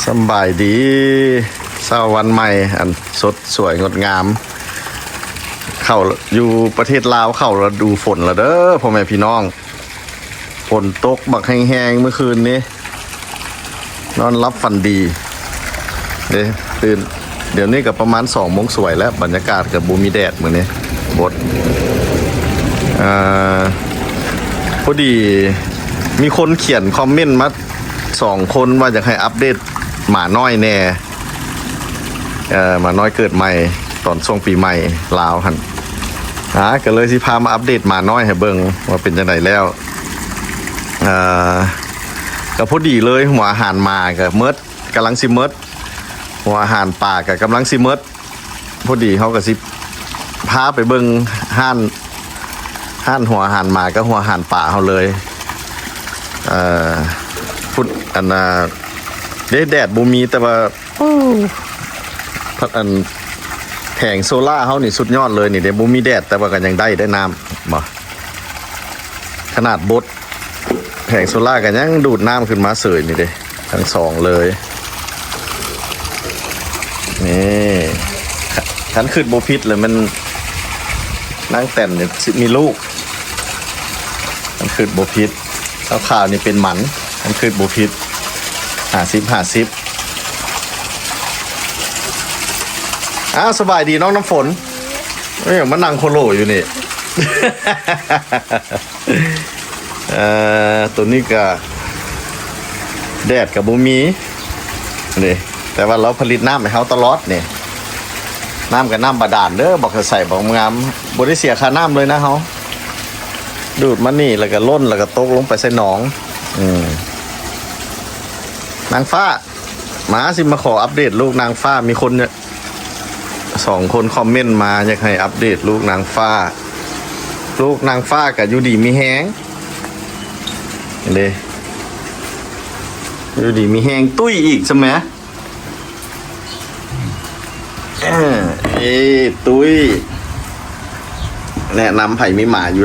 ສຳບາຍດີ ເຊົ້າວັນໃໝ່ອັນສົດສວຍງົດງາມ. ເຂົ້າ ຢູ່ປະເທດລາວເຂົ້າລະດູຝົນແລ້ວເດີພໍ່ແມ່ພີ່ນ້ອງ. ຝົນຕົກບັກແຮງໆ ມື້ຄືນນີ້ ນອນຫຼັບຝັນດີເດ້ ຕື່ນ. ດຽວນີ້ກໍປະມານສອງໂມງສວຍແລ້ວ ບັນຍາກາດກໍບໍ່ມີແດດມື້ນີ້ ບົດ. ເອີ ພໍດີມີຄົນຂຽນຄອມເມັນມາສອງຄົນວ່າຢາກໃຫ້ອັບເດດໝານ້ອຍແດ່ ເອີ ໝານ້ອຍເກີດໃໝ່ຕອນຊ່ວງປີໃໝ່ລາວຫັ້ນ. ອາ ກໍເລີຍຊິພາມາອັບເດດໝານ້ອຍໃຫ້ເບິ່ງວ່າເປັນຈັ່ງໃດແລ້ວ. ເອີ ກໍພໍດີເລີຍ ຫົວອາຫານໝາກໍໝົດ ກຳລັງຊິໝົດ ຫົວອາຫານປາກໍກຳລັງຊິໝົດ. ພໍດີເຮົາກໍຊິພາໄປເບິ່ງຮ້ານ ຮ້ານຫົວອາຫານໝາກັບຫົວອາຫານປາເຮົາເລີຍ. ເອີ ພຸດ ອັນນ່າ ເດ້ ແດດບໍ່ມີ ແຕ່ວ່າ ໂອ້ ພັດ ອັນ ແຜງໂຊລາເຮົານີ້ສຸດຍອດເລີຍນີ້ເດ້. ບໍ່ມີແດດ ແຕ່ວ່າກໍຍັງໄດ້ ໄດ້ນ້ຳ ເຫັນບໍ່? ຂະໜາດບົດ ແຜງໂຊລາກໍຍັງດູດນ້ຳຂຶ້ນມາເສີຍນີ້ເດ້ ທັງສອງເລີຍ. ນີ້ ຄັນຄິດບໍ່ຜິດແລ້ວແມ່ນນາງແຕນນີ້ຊິມີລູກ ຄັນຄິດບໍ່ຜິດ. ຂາວໆນີ້ເປັນໝັນ ຄັນຄິດບໍ່ຜິດ ຫ້າສິບ ຫ້າສິບ. ອ້າວ ສະບາຍດີນ້ອງນ້ຳຝົນ. ເອີຍ ມານັ່ງໂຄໂລຢູ່ນີ້. ເອີ ໂຕນີ້ກະແດດກະບໍ່ມີເດ້ ແຕ່ວ່າລາວຜະລິດນ້ຳໃຫ້ເຮົາຕະຫຼອດນີ້. ນ້ຳກະນ້ຳບາດານເດີ ບັກໃສບັກງາມ ບໍ່ໄດ້ເສຍຄ່ານ້ຳເລີຍນະເຮົາ. ດູດມານີ້ແລ້ວກະລົ້ນ ແລ້ວກະຕົກລົງໄປໃສ່ໜອງ. ອືມ ນາງຟ້າ ມາ ຊິມາຂໍອັບເດດລູກນາງຟ້າ. ມີຄົນ ສອງຄົນຄອມເມັນມາ ຢາກໃຫ້ອັບເດດລູກນາງຟ້າ. ລູກນາງຟ້າກະຢູ່ດີມີແຮງເດ້ ຢູ່ດີມີແຮງ ຕຸ້ຍອີກຊະແໝ. ເອີ ເອີ ຕຸ້ຍ ແນະນຳໃຜມີໝາຢູ່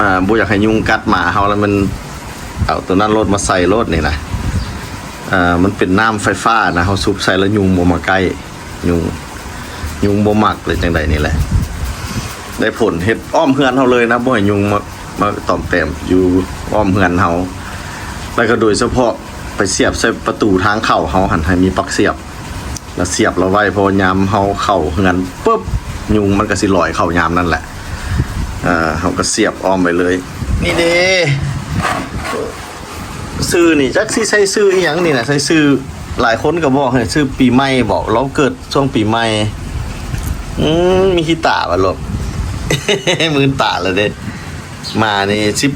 ອາ ບໍ່ຢາກໃຫ້ຍຸງກັດໝາເຮົາລະ ມັນເອົາໂຕນັ້ນໂລດມາໃສ່ໂລດນີ້ນະ. ອາ ມັນເປັນນ້ຳໄຟຟ້ານະ ເຮົາສຸບໃສ່ລະຍຸງບໍ່ມາໃກ້. ຍຸງ ຍຸງບໍ່ມັກ ຫຼື ຈັ່ງໃດນີ້ແຫຼະ. ໄດ້ຜົນເຮັດອ້ອມເຮືອນເຮົາເລີຍນະ ບໍ່ໃຫ້ຍຸງມາ ມາຕ່ອມແຕ້ມຢູ່ອ້ອມເຮືອນເຮົາ. ແລ້ວກໍໂດຍສະເພາະໄປສຽບໃສ່ປະຕູທາງເຂົ້າເຮົາຫັ້ນ ໃຫ້ມີປັກສຽບ ແລ້ວສຽບລະໄວ້ ເພາະວ່າຍາມເຮົາເຂົ້າເຮືອນປຶບ ຍຸງມັນກໍຊິລອຍເຂົ້າຍາມນັ້ນແຫຼະ. ເຮົາກໍສຽບອ້ອມໄວ້ເລີຍ. ນີ້ເດ້ ຊື່ນີ້ຈັກຊິໃສ່ຊື່ອີ່ຫຍັງນີ້ນະ ໃສ່ຊື່ ຫຼາຍຄົນກໍບອກໃຫ້ຊື່ປີໃໝ່ບໍ ລາວເກີດຊ່ວງປີໃໝ່. ອືມ ມີຂີ້ຕາບໍ່ລູກ? ມື່ນຕາແລ້ວເດ້. ໝານີ້ສິບ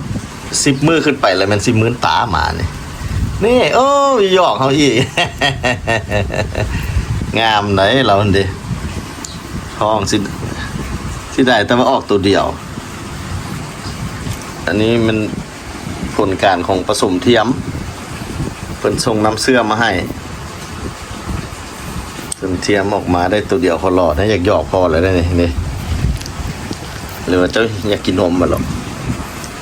ສິບມື້ຂຶ້ນໄປແລ້ວແມ່ນຊິມື່ນຕາໝານີ້. ນີ້ ໂອ້ຍ ຢອກເຮົາອີກ. ງາມໃດລາວຫັ້ນເດ້. ທ້ອງຊິ ຊິໄດ້ແຕ່ວ່າອອກໂຕດຽວ. ອັນນີ້ມັນ ຜົນການຂອງປະສົມທຽມ ເພິ່ນສົ່ງນ້ຳເຊື້ອມາໃຫ້ ເພິ່ນທຽມອອກມາໄດ້ໂຕດຽວ ຂໍຫຼໍ່ນະ ຢາກຢອກພໍແລ້ວເດ້ນີ້. ຫຼືວ່າເຈົ້າຢາກກິນນົມບໍ່ລະ?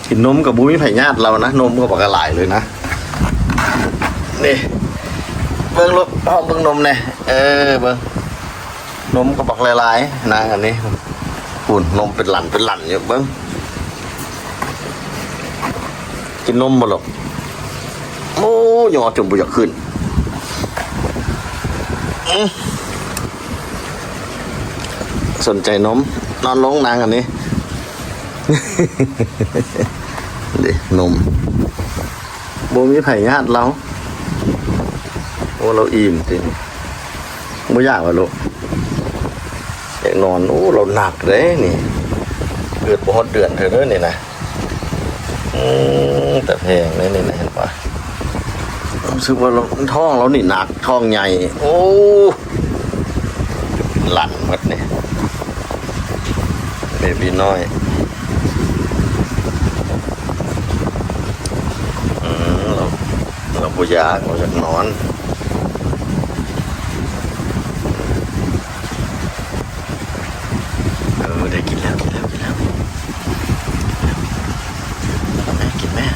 ກິນນົມກໍບໍ່ມີໃຜຍາດລາວນະ ນົມກໍບັກຫຼາຍເລີຍນະ. ນີ້ ເບິ່ງລູກ ເອົາເບິ່ງນົມແດ່ ເອີ ເບິ່ງ. ນົມກໍບັກຫຼາຍໆ ນາງອັນນີ້ ພຸ້ນ ນົມເປັນຫຼັນເປັນຫຼັນຢູ່ ເບິ່ງ. ກິນນົມບໍ່ລູກ? ໂອ້ ຍໍຈົນບໍ່ຢາກຂຶ້ນ. ອື ສົນໃຈນົມ ນອນລົງນາງອັນນີ້. ເດ້ ນົມ. ບໍ່ມີໃຜຍາດລາວ. ໂອ້ ລາວອີ່ມຕິ. ບໍ່ຢາກຫວາລູກ? ຢາກນອນ. ໂອ້ ລາວໜັກເດ້ນີ້. ເກີດບໍ່ຮອດເດືອນເທື່ອເດີນີ້ນະ. ອືມ ຕາແພງເດ້ນີ້ນະ ເຫັນປະ? ຮູ້ສຶກວ່າລາວ ທ້ອງລາວນີ້ໜັກ ທ້ອງໃຫຍ່. ໂອ້ ຫຼັ່ນໝົດນີ້. ເບບີນ້ອຍ. ອືມ ລາວ ລາວບໍ່ຢາກ ລາວຢາກນອນ. ເອີ ໄດ້ກິນແລ້ວ ກິນແລ້ວ ກິນແລ້ວ ກິນແມ່ ກິນແມ່.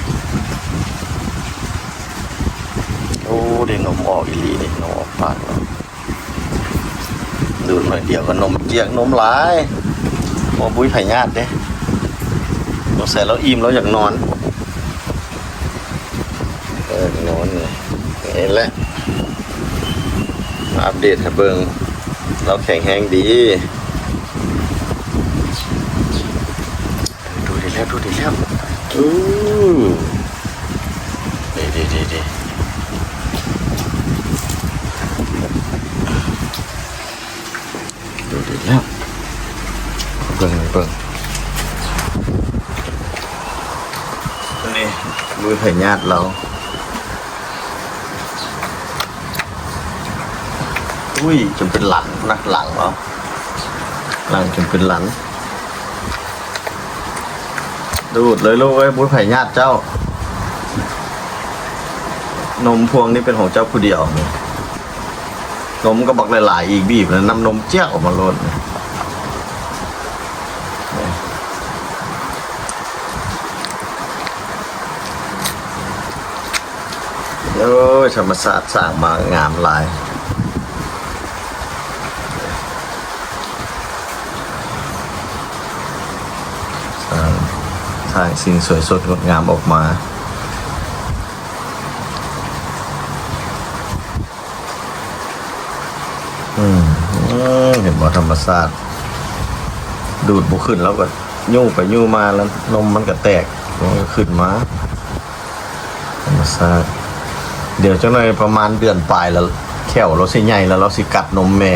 ໂອ້ ໂອ້ ໄດ້ນົມອອກອີ່ຫຼີເດ້ ນົມອອກປາກແລ້ວ. ດູດໜ້ອຍດຽວກໍນົມຈຽກ ນົມຫຼາຍ ບໍ່ບຸຍພະຍາດເດ້. ສົງໄສລາວອີ່ມ ລາວຢາກນອນ. ເອີ ນອນນີ້ ນີ້ແຫຼະ ມາອັບເດດໃຫ້ເບິ່ງ ລາວແຂງແຮງດີ. ດູດອີກແລ້ວ ດູດອີກແລ້ວ. ອື ເດ້ໆໆໆ ດູດອີກແລ້ວ. ເບິ່ງ ເບິ່ງ ນີ້ ລຸຍພະຍາດລາວ. ອຸ້ຍ ຈົນເປັນຫຼັງນະ ຫຼັງເນາະ ຫຼັງຈົນເປັນຫຼັງ. ດູດເລີຍລູກເອີຍ ບຸຍພະຍາດເຈົ້າ. ນົມພວງນີ້ເປັນຂອງເຈົ້າຜູ້ດຽວ. ນົມກໍບັກຫຼາຍໆອີກ ບີບແລ້ວນ້ຳນົມຈຽກອອກມາໂລດ. ໂອ້ຍ ທຳມະຊາດສ້າງມາງາມຫຼາຍ. ສ້າງ ສ້າງສິ່ງສວຍສົດງົດງາມອອກມາ. ອືມ ເຫັນບໍ່ ທຳມະຊາດ ດູດບໍ່ຂຶ້ນ ລາວກໍຍູ້ໄປຍູ້ມາ ແລ້ວນົມມັນກໍແຕກ ມັນກໍຂຶ້ນມາ ທຳມະຊາດ. ດຽວຈັກໜ້ອຍປະມານເດືອນປາຍແລ້ວ ແຂ້ວລາວຊິໃຫຍ່ແລ້ວ ລາວຊິກັດນົມແມ່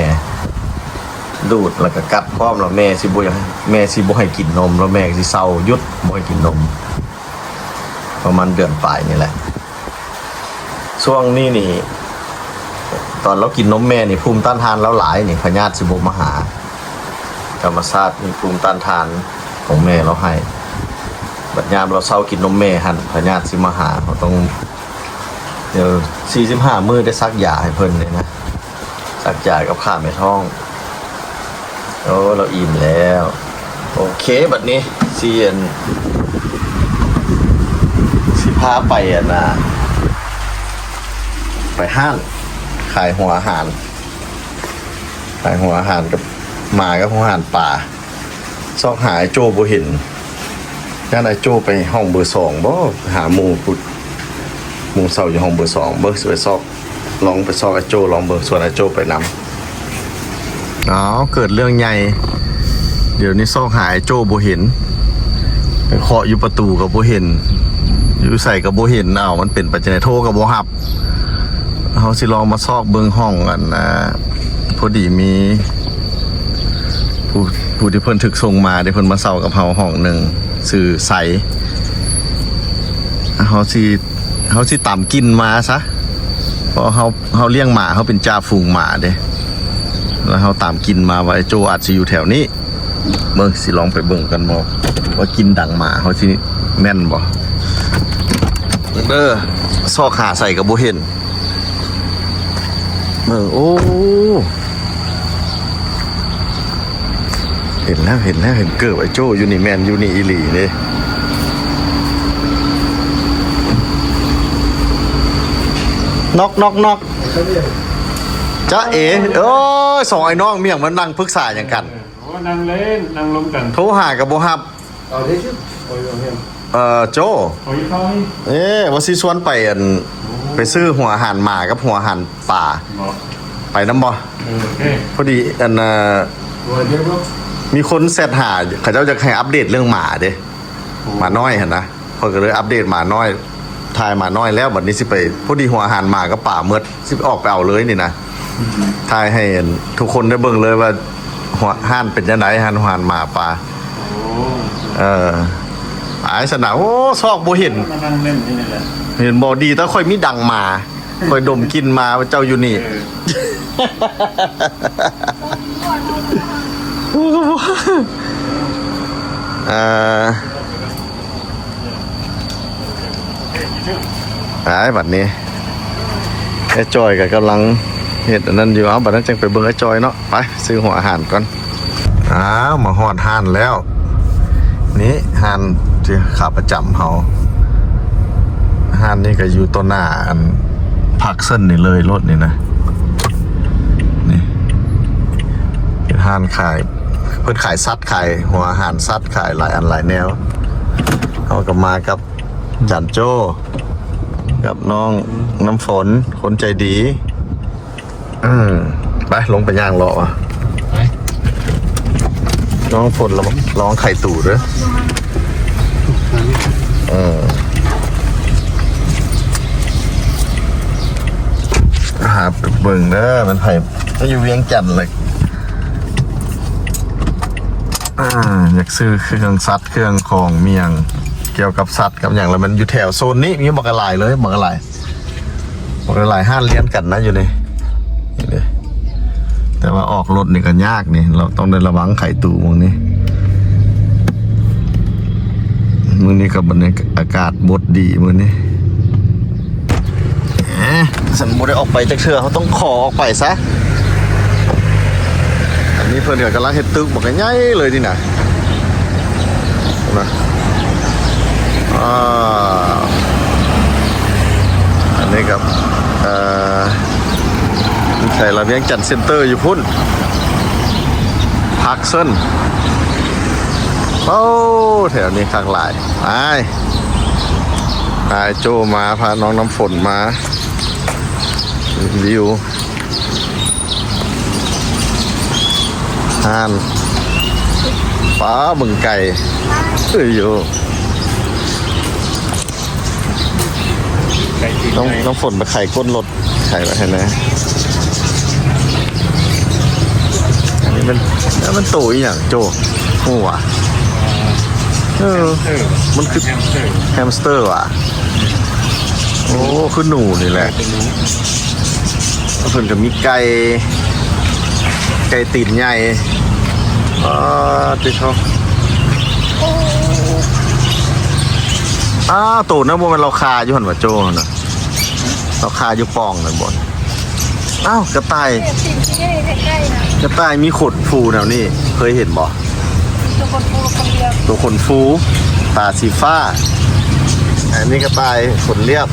ດູດແລ້ວກໍກັດພ້ອມ ແລ້ວແມ່ຊິບໍ່ ແມ່ຊິບໍ່ໃຫ້ກິນນົມ ແລ້ວແມ່ກໍຊິເຊົາ ຢຸດບໍ່ໃຫ້ກິນນົມ. ປະມານເດືອນປາຍນີ້ແຫຼະ. ຊ່ວງນີ້ນີ້ ຕອນລາວກິນນົມແມ່ນີ້ ພູມຕ້ານທານລາວຫຼາຍນີ້ ພະຍາດຊິບໍ່ມາຫາ. ທຳມະຊາດມີພູມຕ້ານທານຂອງແມ່ລາວໃຫ້. ບັດຍາມລາວເຊົາກິນນົມແມ່ຫັ້ນ ພະຍາດຊິມາຫາ. ເຮົາຕ້ອງ ດຽວສີ່ສິບຫ້າມື້ໄດ້ສັກຢາໃຫ້ເພິ່ນເດ້ນະ. ສັກຢາກັບຂ້າແມ່ທ້ອງ. ໂອ້ ລາວອີ່ມແລ້ວ. ໂອເຄ ບັດນີ້ຊິອັນ ຊິພາໄປອັນນ່າ ໄປຮ້ານຂາຍຫົວອາຫານ ຂາຍຫົວອາຫານກັບໝາ ກັບຫົວອາຫານປາ. ຊອກຫາອ້າຍໂຈ້ບໍ່ເຫັນ. ຢ້ານອ້າຍໂຈ້ໄປຫ້ອງເບີສອງບໍ ໄປຫາໝູ່ພຸ້ນ. ໝູ່ເຊົ່າຢູ່ຫ້ອງເບີສອງ. ເບິ່ງ ຊິໄປຊອກ ລອງໄປຊອກອ້າຍໂຈ້ລອງເບິ່ງ ຊວນອ້າຍໂຈ້ໄປນຳ. ອ້າວ ເກີດເລື່ອງໃຫຍ່. ດຽວນີ້ຊອກຫາອ້າຍໂຈ້ບໍ່ເຫັນ. ໄປເຄາະຢູ່ປະຕູກໍບໍ່ເຫັນ. ຢູ່ໃສກໍບໍ່ເຫັນ. ອ້າວ ມັນເປັນໄປຈັ່ງໃດ? ໂທກໍບໍ່ຮັບ. ເຮົາຊິລອງມາຊອກເບິ່ງຫ້ອງອັນ ອ່າ ພໍດີມີຜູ້ ຜູ້ທີ່ເພິ່ນຖືກສົ່ງມາເດ້ ເພິ່ນມາເຊົ່າກັບເຮົາຫ້ອງໜຶ່ງ ຊື່ໄຊ. ເຮົາຊິ ເຮົາຊິຕາມກິ່ນມາຊະ ເພາະເຮົາ ເຮົາລ້ຽງໝາ ເຮົາເປັນຈ່າຝູງໝາເດ້ ແລ້ວເຮົາຕາມກິ່ນມາວ່າ ໂຈ້ອາດຊິຢູ່ແຖວນີ້. ເບິ່ງ ຊິລອງໄປເບິ່ງກັນບໍ່ ວ່າກິ່ນດັງໝາເຮົາຊິແມ່ນບໍ່. ເບິ່ງເດີ ຊອກຫາໃສກໍບໍ່ເຫັນ. ເບິ່ງ ໂອ້ ເຫັນແລ້ວ ເຫັນແລ້ວ ເຫັນເກີບອ້າຍໂຈ້ຢູ່ນີ້ ແມ່ນຢູ່ນີ້ອີ່ຫຼີເດ້. ນອກ ນອກ ນອກ. ຈ໊ະເອ. ໂອ້ຍ ສອງອ້າຍນ້ອງ ມີຫຍັງມານັ່ງປຶກສາຫຍັງກັນ? ໂອ້ ນັ່ງຫຼິ້ນ ນັ່ງລົມກັນ. ໂທຫາກໍບໍ່ຮັບ. ເອີ ໂຈ ເອີ ວ່າຊິຊວນໄປ ອັນ ໄປຊື້ຫົວອາຫານໝາກັບຫົວອາຫານປາ. ໄປນຳບໍ່? ເອີ ໂອເຄ. ພໍດີ ອັນ ເອີ ມີຄົນແຊັດຫາ ເຂົາເຈົ້າຢາກໃຫ້ອັບເດດເລື່ອງໝາເດ້. ໝານ້ອຍຫັ້ນນະ ຂ້ອຍກໍເລີຍອັບເດດໝານ້ອຍ ຖ່າຍໝານ້ອຍແລ້ວ ບັດນີ້ຊິໄປ ພໍດີຫົວອາຫານໝາກັບປາໝົດ ຊິອອກໄປເອົາເລີຍນີ້ນະ. ອືມ ຖ່າຍໃຫ້ ອັນ ທຸກຄົນໄດ້ເບິ່ງເລີຍວ່າ ຫົວ ຮ້ານເປັນຈັ່ງໃດ ຮ້ານ ຮ້ານໝາປາ. ໂອ້ ເອີ ອາຍຊະນະ. ໂອ້ ຊອກບໍ່ເຫັນ ມານັ່ງຫຼິ້ນຢູ່ນີ້ແຫຼະ. ເຫັນບໍ່ ດີແຕ່ຂ້ອຍມີດັງໝາ ຂ້ອຍດົມກິ່ນມາວ່າເຈົ້າຢູ່ນີ້. ເອີ ເອີ ໄປ ບັດນີ້ ອ້າຍຈ່ອຍກໍກຳລັງເຮັດອັນນັ້ນຢູ່. ເອົາ ບັດນັ້ນຈັ່ງໄປເບິ່ງອ້າຍຈ່ອຍເນາະ. ໄປ ຊື້ຫົວອາຫານກ່ອນ. ອ້າວ ມາຮອດຮ້ານແລ້ວ. ນີ້ຮ້ານທີ່ຂາປະຈຳເຮົາ. ຮ້ານນີ້ກໍຢູ່ຕໍ່ໜ້າອັນ ພັກເຊິ່ນນີ້ເລີຍ ລົດນີ້ນະ ນີ້ເປັນຮ້ານຂາຍ ເພິ່ນຂາຍສັດ ຂາຍຫົວອາຫານສັດ ຂາຍຫຼາຍອັນຫຼາຍແນວ. ເຮົາກໍມາກັບຈານໂຈ້ ກັບນ້ອງນ້ຳຝົນ ຄົນໃຈດີ. ອືມ ໄປ ລົງໄປຍ່າງເລາະວະ ໄປ ນ້ອງຝົນລະວັງ ລະວັງໄຂ່ຕູ້ເດີ້. ເອີ ຫາເບິ່ງເດີ້ ມັນໃຜ ມັນຢູ່ວຽງຈັນເລີຍ. ອ່າ ຢາກຊື້ເຄື່ອງສັດ ເຄື່ອງຂອງມີຫຍັງ ກ່ຽວກັບສັດກັບຫຍັງ ແລ້ວມັນຢູ່ແຖວໂຊນນີ້ ມີບັກຫຼາຍເລີຍ ບັກຫຼາຍ. ບໍ່ໄດ້ຫຼາຍຮ້ານລຽນກັນນະຢູ່ນີ້ ນີ້ເດ້ ແຕ່ວ່າອອກລົດນີ້ກໍຍາກນີ້ ເຮົາຕ້ອງໄດ້ລະວັງໄຂ່ຕູ້ມື້ນີ້. ມື້ນີ້ກໍບັນຍາກາດບົດດີມື້ນີ້. ເອີ ສັນບໍ່ໄດ້ອອກໄປຈັກເທື່ອ ເຮົາຕ້ອງຂໍອອກໄປຊະ. ອັນນີ້ເພິ່ນກໍກຳລັງເຮັດຕຶກບັກໃຫຍ່ເລີຍນີ້ນະ. ນະ ອ່າ ອັນນີ້ກໍ ເອີ ໃສ່ລະວຽງຈັນເຊັນເຕີຢູ່ພຸ້ນ ພາກເຊິນ. ໂອ້ ແຖວນີ້ຄັກຫຼາຍ. ໄປ ໄປ ໂຈ້ມາ ພານ້ອງນ້ຳຝົນມາ ວິວ ຮ້ານ ປ້າ ເບິ່ງໄກ່ ເອີຍໂຍ ນ້ອງ ນ້ອງຝົນໄປໄຂກົ້ນລົດ ໄຂໄວ້ໃຫ້ແດ່. ອັນນີ້ມັນ ມັນໂຕອີ່ຫຍັງໂຈ້ ຮູ້ຫວາ? ເອີ ມັນຄືແຮມສເຕີຫວາ? ໂອ້ ຄືໜູນີ້ແຫຼະ. ເພິ່ນກໍມີໄກ່ ໄກ່ຕີນໃຫຍ່. ປາດຕິໂທ ອ້າວ ໂຕນັ້ນບໍ່ແມ່ນລາວຄາຢູ່ຫັ້ນຫວາ ໂຈ້ຫັ້ນນະ? ລາວຄາຢູ່ປ່ອງນັ້ນບໍ່? ອ້າວ ກະຕ່າຍ ກະຕ່າຍມີຂົນຟູແນວນີ້ ເຄີຍເຫັນບໍ່? ໂຕຂົນຟູ ຕົວຂົນຟູ ຕາສີຟ້າ. ອັນນີ້ກະຕ່າຍຂົນລຽບ.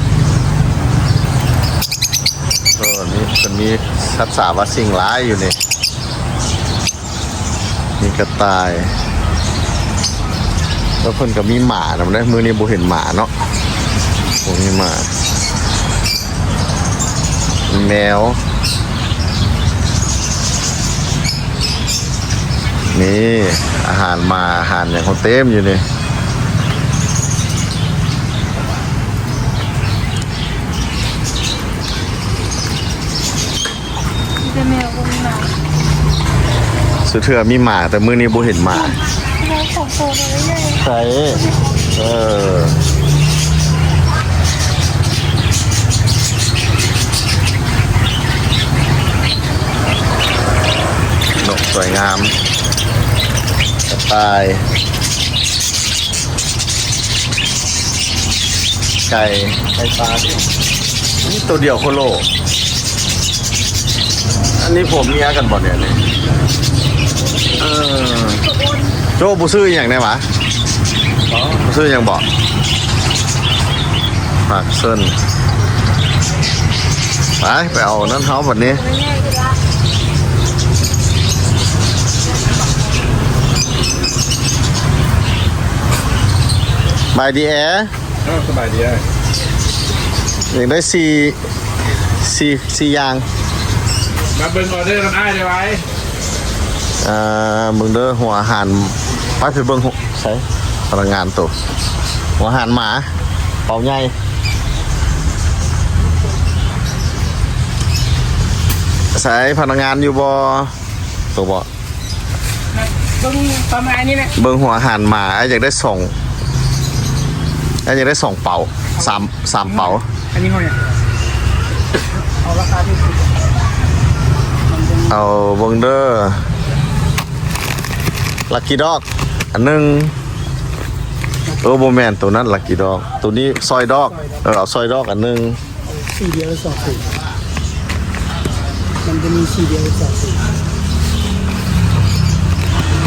ເອີ ນີ້ເພິ່ນມີສັດສາວາສິ່ງຫຼາຍຢູ່ນີ້ ມີກະຕ່າຍ ແລ້ວເພິ່ນກໍມີໝານຳເດ້. ມື້ນີ້ບໍ່ເຫັນໝາເນາະ ບໍ່ມີໝາ ແມວ. ນີ້ ອາຫານໝາ ອາຫານຫຍັງເຂົາເຕັມຢູ່ນີ້. ມີແຕ່ແມວ ບໍ່ມີໝາ. ສຸເທື່ອມີໝາ ແຕ່ມື້ນີ້ບໍ່ເຫັນໝາ. ແມວສອງໂຕນ້ອຍໃຫຍ່. ໃສ? ເອີ ນົກສວຍງາມ ກະຕ່າຍ ໄກ່ ໄກ່ປ່າ ນີ້ໂຕດຽວໂຄໂລ. ອັນນີ້ຜົວເມຍກັນບໍ່ນີ້? ເອີ ໂຈ້ ບໍ່ຊື້ອີ່ຫຍັງແດ່ຫວາ? ບໍ່ຊື້ຫຍັງບໍ່? ພາກເຊິນ ໄປ ໄປເອົານັ້ນເຮົາບັດນີ້. ສະບາຍດີແອ. ເອີ ສະບາຍດີອ້າຍ. ຢາກໄດ້ສີ່ ສີ່ ສີ່ຢ່າງ. ມາເບິ່ງອໍເດີນຳອ້າຍໄດ້ໄວ. ເອີ ເບິ່ງເດີ ຫົວອາຫານ ໄປ ໄປເບິ່ງ ໃສ ພະນັກງານໂຕ ຫົວອາຫານໝາ ເປົາໃຫຍ່ ໃສ ພະນັກງານຢູ່ບໍ່? ໂຕບໍ່? ເບິ່ງປະມານນີ້ແຫຼະ. ເບິ່ງຫົວອາຫານໝາ ອ້າຍຢາກໄດ້ສອງ ອ້າຍຢາກໄດ້ສອງເປົາ ສາມ ສາມເປົາ. ອັນນີ້ຫ້ອຍ ເອົາລາຄາທີ່ສຸດ ເອົາເບິ່ງເດີ ລັກກີດອກ ອັນໜຶ່ງ. ເອີ ບໍ່ແມ່ນ ໂຕນັ້ນລັກກີດອກ ໂຕນີ້ຊອຍດອກ. ເອີ ເອົາຊອຍດອກອັນໜຶ່ງ. ສີ່ດຽວຫຼືສອງສີ? ມັນຈະມີສີ່ດຽວຫຼືສອງສີ.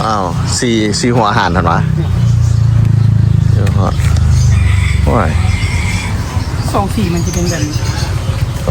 ອ້າວ ສີ ສີຫົວອາຫານຫັ້ນຫວາ? ໂອ້ຍ ສອງສີມັນຈະເປັນແບບນີ້. ໂອ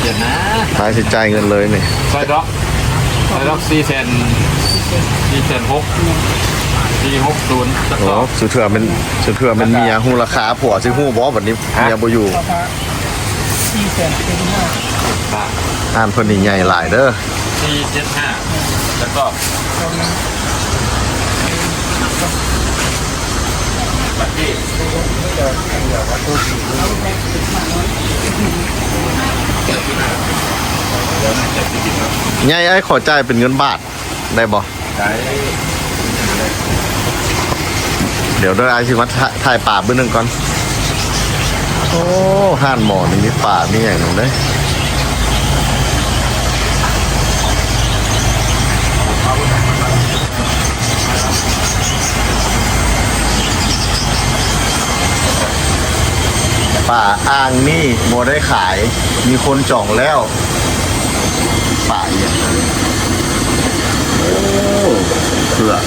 ເຮັດນະ ໃຜຊິຈ່າຍເງິນເລີຍນີ້? ຊອຍດອກ ຊອຍດອກ ສີ່ແສນ ສີ່ແສນຫົກ ສີ່ຫົກສູນ ຈັກດອກ. ໂອ້ ສຸເທື່ອແມ່ນ ສຸເທື່ອແມ່ນເມຍຮູ້ລາຄາຜົວຊິຮູ້ບໍ່? ບັດນີ້ເມຍບໍ່ຢູ່. ສີ່ແສນເຈັດສິບຫ້າ ຮ້ານເພິ່ນນີ້ໃຫຍ່ຫຼາຍເດີ. ສີ່ເຈັດຫ້າ ແລ້ວກໍ ໃຫຍ່ ອ້າຍ ຂໍຈ່າຍເປັນເງິນບາດໄດ້ບໍ່? ໄດ້. ດຽວເດີ ອ້າຍຊິມາຖ່າຍ ຖ່າຍປາບຶ້ນໜຶ່ງກ່ອນ. ໂອ້ ຮ້ານໝໍນີ້ມີປາມີຫຍັງນຳເດ້. ປາອ່າງນີ້ບໍ່ໄດ້ຂາຍ ມີຄົນຈອງແລ້ວ. ປາອີ່ຫຍັງ? ໂອ້ ເຜືອກ.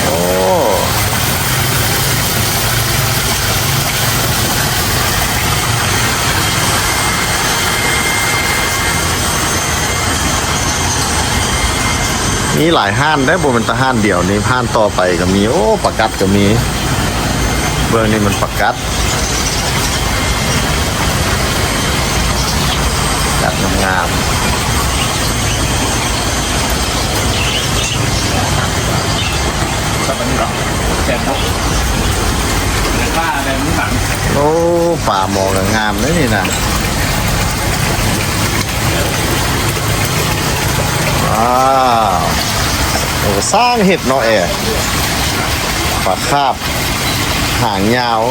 ໂອ້ ມີຫຼາຍຮ້ານເດ້ ບໍ່ແມ່ນແຕ່ຮ້ານດຽວນີ້ ຮ້ານຕໍ່ໄປກໍມີ. ໂອ້ ປາກັດກໍມີ. ເບິ່ງນີ້ມັນປາກັດ ກັດງາມໆ. ໂອ້ ປາໝໍກໍງາມເດ້ນີ້ນະ. ວ້າວ ໂອ້ ຊ່າງເຮັດເນາະແອ. ປາຄາບ ຫາງຍາວ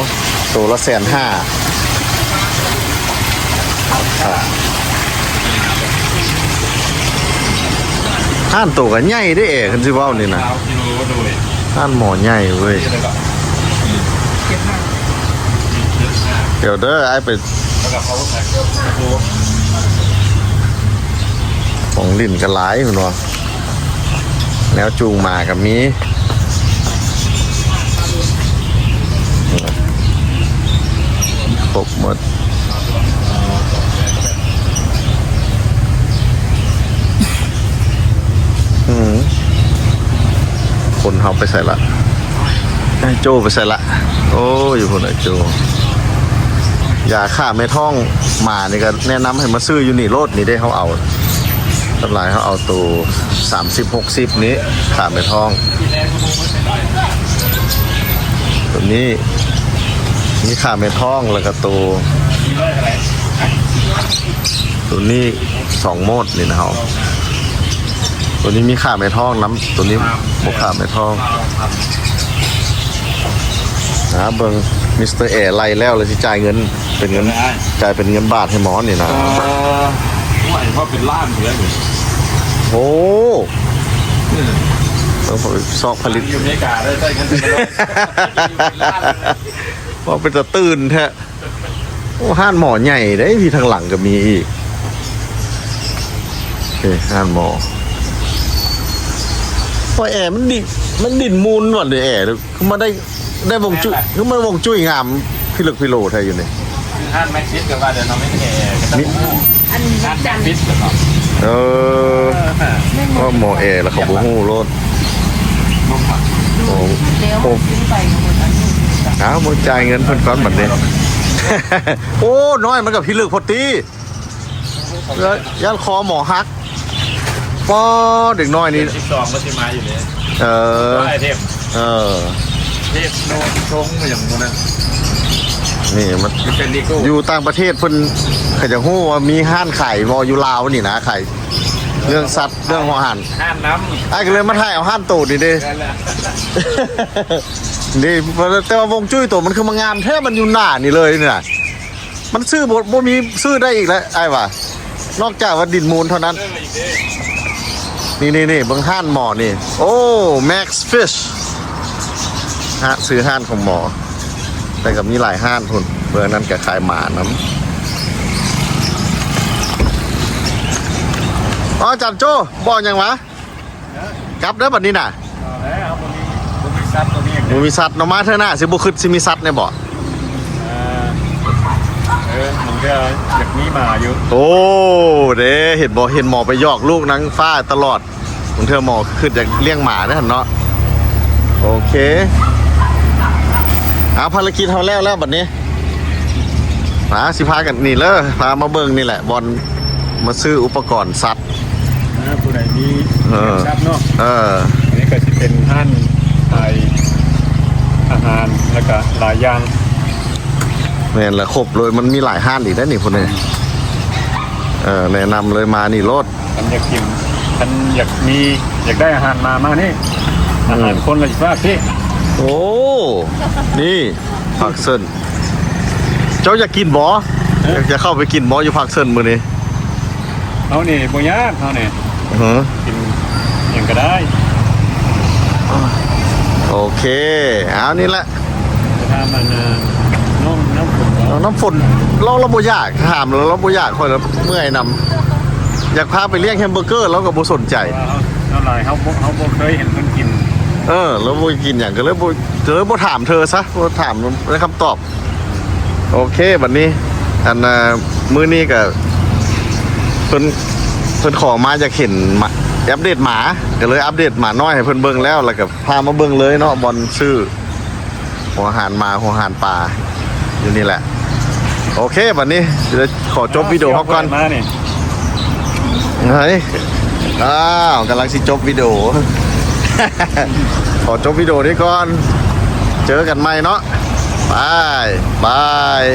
ໂຕລະແສນຫ້າ. ຮ້ານໂຕກໍໃຫຍ່ເດ້ແອ ຄັນຊິເວົ້ານີ້ນະ. ຮ້ານໝໍໃຫຍ່ເວີຍ. ດຽວເດີ ອ້າຍໄປ ຂອງຫຼິ້ນກໍຫຼາຍພຸ້ນວ່າ. ແນວຈູງໝາກໍມີ ຄົບໝົດ. ອືມ ຄົນເຮົາໄປໃສລະ? ນາຍໂຈ້ໄປໃສລະ? ໂອ້ ຢູ່ພຸ້ນນາຍໂຈ້. ຢາຂ້າແມ່ທ້ອງໝານີ້ກໍແນະນຳໃຫ້ມາຊື້ຢູ່ນີ້ໂລດ ນີ້ເດ້ ເຮົາເອົາ ສ່ວນຫຼາຍເຮົາເອົາໂຕສາມສິບ ຫົກສິບນີ້ ຂ້າແມ່ທ້ອງ. ໂຕນີ້ມີຂ້າແມ່ທ້ອງ ແລ້ວກໍໂຕ ໂຕນີ້ສອງໂໝດນີ້ນະເຮົາ. ໂຕນີ້ມີຂ້າແມ່ທ້ອງນຳ ໂຕນີ້ບໍ່ຂ້າແມ່ທ້ອງ. ຫາເບິ່ງ ມິສເຕີແອໄລ່ແລ້ວ ແລ້ວຊິຈ່າຍເງິນເປັນເງິນ ຈ່າຍເປັນເງິນບາດໃຫ້ໝໍນີ້ນະ. ເອີ ໂອ້ຍ ວ່າເປັນລ້ານເລີຍ. ໂອ້ ອືມ ເອີ ຊອກຜະລິດ ຢູ່ອາເມລິກາໄດ້ ໃຊ້ເງິນເປັນລ້ານເລີຍ ວ່າເປັນຕາຕື່ນແທ້. ໂອ້ ຮ້ານໝໍໃຫຍ່ເດ້ ທີ່ທາງຫຼັງກໍມີອີກ. ເອີ ຮ້ານໝໍ. ໂອ້ຍ ແອມັນດິ ມັນດິນມູນຫວານີ້ ແອ ຄືມາໄດ້ ໄດ້ວົງຈຸ ຄືມາວົງຈຸ້ຍງາມພິລຶກພິໂລແທ້ຢູ່ນີ້. ຮ້ານແມັກຊິດກໍວ່າແຕ່ເນາະ ມີແອກໍຕ້ອງຮູ້ ອັນ ຮ້ານແມັກຊິດກໍເນາະ. ເອີ ເອີ ວ່າໝໍແອແລ້ວເຂົາບໍ່ຮູ້ໂລດ. ໂອ້ ໂອ້ ອ້າວ ບໍ່ຈ່າຍເງິນເພິ່ນກ່ອນບັດນີ້. ໂອ້ ນ້ອຍມັນກໍພິລຶກໂພດຕິ. ຢ້ານຄໍໝໍຫັກ. ປໍ ເດັກນ້ອຍນີ້ ເດືອນສິບສອງກໍຊິມາຢູ່ເດ້. ເອີ ໄອ້ເທບ ເອີ ເທບໂນນຊົງຫຍັງໝູ່ນັ້ນ. ນີ້ມັນ ເປັນເດໂກ້ ຢູ່ຕ່າງປະເທດເພິ່ນ ເຂົາຈະຮູ້ວ່າມີຮ້ານຂາຍບໍ່ ຢູ່ລາວນີ້ນະ ຂາຍເລື່ອງສັດ ເລື່ອງຫົວຫັນ ຮ້ານນຳ. ອ້າຍກໍເລີຍມາຖ່າຍເອົາຮ້ານໂຕນີ້ເດ້. ແມ່ນແຫຼະ ນີ້ ແຕ່ວ່າວົງຈຸ້ຍໂຕມັນຄືມາງາມແທ້ ມັນຢູ່ໜ້ານີ້ເລີຍນີ້ນະ. ມັນຊື້ບໍ່ ບໍ່ມີຊື້ໄດ້ອີກແລ້ວອ້າຍວ່າ ນອກຈາກວ່າດິນມູນເທົ່ານັ້ນ. ນີ້ໆໆ ເບິ່ງຮ້ານໝໍນີ້ ໂອ້ Max Fish ຮ້ານ ຊື່ຮ້ານຂອງໝໍ. ແຕ່ກໍມີຫຼາຍຮ້ານພຸ້ນ ເບິ່ງນັ້ນກໍຂາຍໝານຳ. ອໍ ອາຈານໂຈ້ ບໍ່ຫຍັງຫວາ? ກັບເດີບັດນີ້ນະ. ເອົາແລ້ວ ບໍ່ມີ ບໍ່ມີສັດຕົວນີ້ ບໍ່ມີສັດເນາະ. ມາເທື່ອໜ້າຊິບໍ່ຄິດຊິມີສັດແດ່ບໍ່? ເອີ ເອີ ບາງເທື່ອຢາກມີໝາຢູ່. ໂອ້ ເດ້ ເຫັນບໍ່ ເຫັນໝໍໄປຫຍອກລູກນາງຟ້າຕະຫຼອດ. ບາງເທື່ອໝໍຄິດຢາກລ້ຽງໝາເດ້ຫັ້ນເນາະ. ໂອເຄ ເອົາ ພາລະກິດເຮົາແລ້ວແລ້ວບັດນີ້. ມາ ຊິພາກັນນີ້ເລີຍ ພາມາເບິ່ງນີ້ແຫຼະ ບ່ອນມາຊື້ອຸປະກອນສັດ. ອ່າ ຜູ້ໃດມີ ເອີ ສັດເນາະ. ເອີ ອັນນີ້ກໍຊິເປັນຮ້ານຂາຍອາຫານ ແລ້ວກໍຫຼາຍຢ່າງ. ແມ່ນລະ ຄົບເລີຍ ມັນມີຫຼາຍຮ້ານອີກໄດ໋ນີ້ ພຸ້ນເດ. ເອີ ແນະນຳເລີຍ ມານີ້ໂລດ. ຄັນຢາກກິນ ຄັນຢາກມີ ຢາກໄດ້ອາຫານໝາ ມານີ້. ອືມ ອາຫານຄົນລະຢູ່ພາກພີ້. ໂອ້ ນີ້ ພາກເຊິ່ນ ເຈົ້າຢາກກິນບໍ່? ເອີ ຢາກ ຢາກເຂົ້າໄປກິນບໍ່ ຢູ່ພາກເຊິ່ນມື້ນີ້? ເຮົານີ້ບໍ່ຍາກ ເຮົານີ້ ອືຮຶ ກິນຫຍັງກໍໄດ້. ໂອເຄ ເອົານີ້ແຫຼະ. ຖາມອັນ ນ້ອງນ້ຳຝົນ ນ້ອງນ້ຳຝົນ ລາວ ລາວບໍ່ຢາກ ຖາມລາວ ລາວບໍ່ຢາກ ຂ້ອຍລະເມື່ອຍນຳ. ຢາກພາໄປລ້ຽງແຮມເບີເກີ ລາວກໍບໍ່ສົນໃຈ. ເພາະວ່າເຮົາ ສ່ວນຫຼາຍເຮົາບໍ່ ເຮົາບໍ່ເຄີຍເຫັນເພິ່ນກິນ. ເອີ ລາວບໍ່ກິນຫຍັງ ກໍເລີຍບໍ່ ກໍເລີຍບໍ່ຖາມເທີຊະ ບໍ່ຖາມໃນຄຳຕອບ. ໂອເຄ ບັດນີ້ ອັນ ມື້ນີ້ກໍເພິ່ນ ເພິ່ນຂໍມາຢາກເຫັນ ມາອັບເດດໝາ ກໍເລີຍອັບເດດໝານ້ອຍໃຫ້ເພິ່ນເບິ່ງແລ້ວ ແລ້ວກໍພາມາເບິ່ງເລີຍເນາະ ບ່ອນຊື້ ຫົວອາຫານໝາ ຫົວອາຫານປາ ຢູ່ນີ້ແຫຼະ. ໂອເຄ ບັດນີ້ຊິໄດ້ຂໍຈົບວິດີໂອເຮົາກ່ອນ. ມານີ້ ເຮີ້ຍ ອ້າວ ກຳລັງຊິຈົບວິດີໂອ. ຂໍຈົບວິດີໂອນີ້ກ່ອນ ເຈີກັນໃໝ່ເນາະ. ບາຍ ບາຍ.